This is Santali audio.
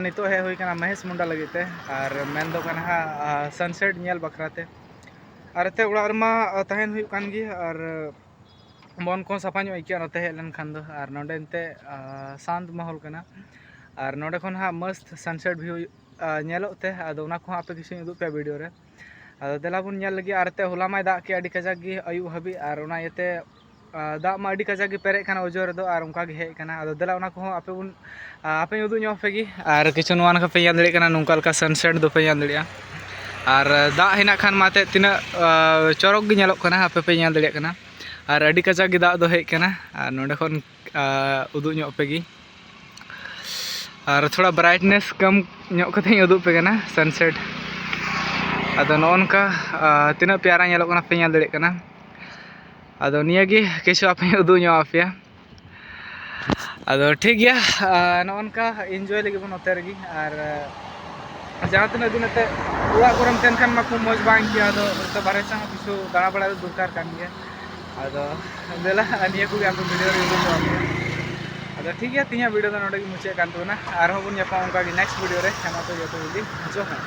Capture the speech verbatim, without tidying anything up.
ᱱᱤᱛᱚᱜ ᱦᱮᱡ ᱦᱩᱭ ᱠᱟᱱᱟ ᱢᱚᱦᱮᱥ ᱢᱩᱱᱰᱟ ᱞᱟᱹᱜᱤᱫ ᱛᱮ, ᱟᱨ ᱢᱮᱱ ᱫᱚ ᱠᱟᱱᱟ ᱦᱟᱸᱜ, ᱟ, sunset ᱧᱮᱞ ᱵᱟᱠᱷᱨᱟ ᱛᱮ᱾ ᱟᱨ ᱮᱱᱛᱮ ᱚᱲᱟᱜ ᱨᱮᱢᱟ, ᱟ, ᱛᱟᱦᱮᱱ ᱦᱩᱭᱩᱜ ᱠᱟᱱ ᱜᱮ, ᱟᱨ ᱢᱚᱱ ᱠᱚᱦᱚᱸ ᱥᱟᱯᱷᱟ ᱧᱚᱜ ᱟᱹᱭᱠᱟᱹᱜᱼᱟ ᱱᱚᱛᱮ ᱦᱮᱡ ᱞᱮᱱᱠᱷᱟᱱ ᱫᱚ᱾ ᱟᱨ ᱱᱚᱰᱮ ᱮᱱᱛᱮ, ᱟ, ᱥᱟᱱᱛ ᱢᱟᱦᱚᱞ ᱠᱟᱱᱟ, ᱟᱨ ᱱᱚᱰᱮ ᱠᱷᱚᱱ ᱦᱟᱸᱜ ᱢᱚᱥᱛ sunset view, ᱟ, ᱧᱮᱞᱚᱜ ᱛᱮ, ᱟᱫᱚ ᱚᱱᱟ ᱠᱚᱦᱚᱸ ᱟᱯᱮ ᱠᱤᱪᱷᱩᱧ ᱩᱫᱩᱜ ᱯᱮᱭᱟ video ᱨᱮ᱾ ᱟᱫᱚ ᱫᱮᱞᱟ ᱵᱚᱱ ᱧᱮᱞ ᱞᱮᱜᱮ᱾ ᱟᱨ ᱮᱱᱛᱮ ᱦᱚᱞᱟ ᱢᱟᱭ ᱫᱟᱜ ᱠᱮᱫ ᱟᱹᱰᱤ ᱠᱟᱡᱟᱠ ᱜᱮ ᱟᱹᱭᱩᱵ ᱦᱟᱹᱵᱤᱡ, ᱟᱨ ᱚᱱᱟ ᱤᱭᱟᱹᱛᱮ ᱟ, ᱫᱟᱜ ᱢᱟ ᱟᱹᱰᱤ ᱠᱟᱡᱟᱠ ᱜᱮ ᱯᱮᱨᱮᱡ ᱠᱟᱱᱟ ᱚᱡᱚᱭ ᱨᱮᱫᱚ, ᱟᱨ ᱚᱱᱠᱟ ᱜᱮ ᱦᱮᱡ ᱠᱟᱱᱟ᱾ ᱟᱫᱚ ᱫᱮᱞᱟ ᱚᱱᱟ ᱠᱚᱦᱚᱸ ᱟᱯᱮ ᱵᱚᱱ, ᱟ, ᱟᱯᱮᱧ ᱩᱫᱩᱜ ᱧᱚᱜ ᱟᱯᱮ ᱜᱮ, ᱟᱨ ᱠᱤᱪᱷᱩ ᱱᱚᱣᱟ ᱱᱟᱠᱷᱟ ᱯᱮ ᱧᱮᱞ ᱫᱟᱲᱮᱭᱟᱜ ᱠᱟᱱᱟ, ᱱᱚᱝᱠᱟ ᱞᱮᱠᱟ sunset ᱫᱚᱯᱮ ᱧᱮᱞ ᱫᱟᱲᱮᱭᱟᱜᱼᱟ᱾ ᱟᱨ, ᱟ, ᱫᱟᱜ ᱦᱮᱱᱟᱜ ᱠᱷᱟᱱ ᱢᱟ ᱮᱱᱛᱮᱫ ᱛᱤᱱᱟᱹᱜ, ᱟ, ᱪᱚᱨᱚᱠ ᱜᱮ ᱧᱮᱞᱚᱜ ᱠᱟᱱᱟ, ᱟᱯᱮ ᱯᱮ ᱧᱮᱞ ᱫᱟᱲᱮᱭᱟᱜ ᱠᱟᱱᱟ᱾ ᱟᱨ ᱟᱹᱰᱤ ᱠᱟᱡᱟᱠ ᱜᱮ ᱫᱟᱜ ᱫᱚ ᱦᱮᱡ ᱠᱟᱱᱟ, ᱟᱨ ᱱᱚᱸᱰᱮ ᱠᱷᱚᱱ, ᱟ, ᱩᱫᱩᱜ ᱧᱚᱜ ᱟᱯᱮ ᱜᱮ᱾ ᱟᱨ ᱛᱷᱚᱲᱟ brightness ᱠᱚᱢ ᱧᱚᱜ ᱠᱟᱛᱮᱧ ᱩᱫᱩᱜ ᱯᱮ ᱠᱟᱱᱟ sunset᱾ ᱟᱫᱚ ᱱᱚᱜᱼᱚ ᱱᱚᱝᱠᱟ, ᱟ, ᱛᱤᱱᱟᱹᱜ ᱯᱮᱭᱟᱨᱟ ᱧᱮᱞᱚᱜ ᱠᱟᱱᱟ ᱯᱮ ᱧᱮᱞ ᱫᱟᱲᱮᱭᱟᱜ ᱠᱟᱱᱟ᱾ ᱟᱫᱚ ᱱᱤᱭᱟᱹ ᱜᱮ ᱠᱤᱪᱷᱩ ᱟᱯᱮᱧ ᱩᱫᱩᱜ ᱧᱚᱜ ᱟᱯᱮᱭᱟ᱾ ᱟᱫᱚ ᱴᱷᱤᱠ ᱜᱮᱭᱟ, ᱟ, ᱱᱚᱜᱼᱚ ᱱᱚᱝᱠᱟ enjoy ᱞᱟᱹᱜᱤᱫ ᱵᱚᱱ ᱱᱚᱛᱮ ᱨᱮᱜᱮ᱾ ᱟᱨ, ᱟ, ᱡᱟᱦᱟᱸ ᱛᱤᱱᱟᱹᱜ ᱫᱤᱱ ᱮᱱᱛᱮᱫ ᱚᱲᱟᱜ ᱠᱚᱨᱮᱢ ᱛᱟᱦᱮᱱ ᱠᱷᱟᱱ ᱢᱟ ᱠᱷᱩᱵ ᱢᱚᱡᱽ ᱵᱟᱝ ᱟᱹᱭᱠᱟᱹᱜᱼᱟ, ᱟᱫᱚ ᱮᱱᱛᱮ ᱵᱟᱨᱦᱮ ᱥᱮᱫ ᱦᱚᱸ ᱠᱤᱪᱷᱩ ᱫᱟᱬᱟ ᱵᱟᱲᱟ ᱫᱚ ᱫᱚᱨᱠᱟᱨ ᱠᱟᱱ ᱜᱮᱭᱟ᱾ ᱟᱫᱚ ᱫᱮᱞᱟ, ᱱᱤᱭᱟᱹ ᱠᱚᱜᱮ ᱟᱯᱮ video ᱨᱮ ᱩᱫᱩᱜ ᱧᱚᱜ ᱟᱯᱮᱭᱟ᱾ ᱟᱫᱚ ᱴᱷᱤᱠ ᱜᱮᱭᱟ, ᱛᱮᱦᱮᱧᱟᱜ video ᱫᱚ ᱱᱚᱰᱮ ᱜᱮ ᱢᱩᱪᱟᱹᱫ ᱠᱟᱱ ᱛᱟᱵᱚᱱᱟ᱾ ᱟᱨᱦᱚᱸ ᱵᱚᱱ ᱧᱟᱯᱟᱢᱟ ᱚᱱᱠᱟ ᱜᱮ next video ᱨᱮ᱾ ᱦᱮᱸ ᱢᱟ ᱛᱚ ᱡᱚᱛᱚ ᱠᱚᱜᱮ ᱡᱚᱦᱟᱨ᱾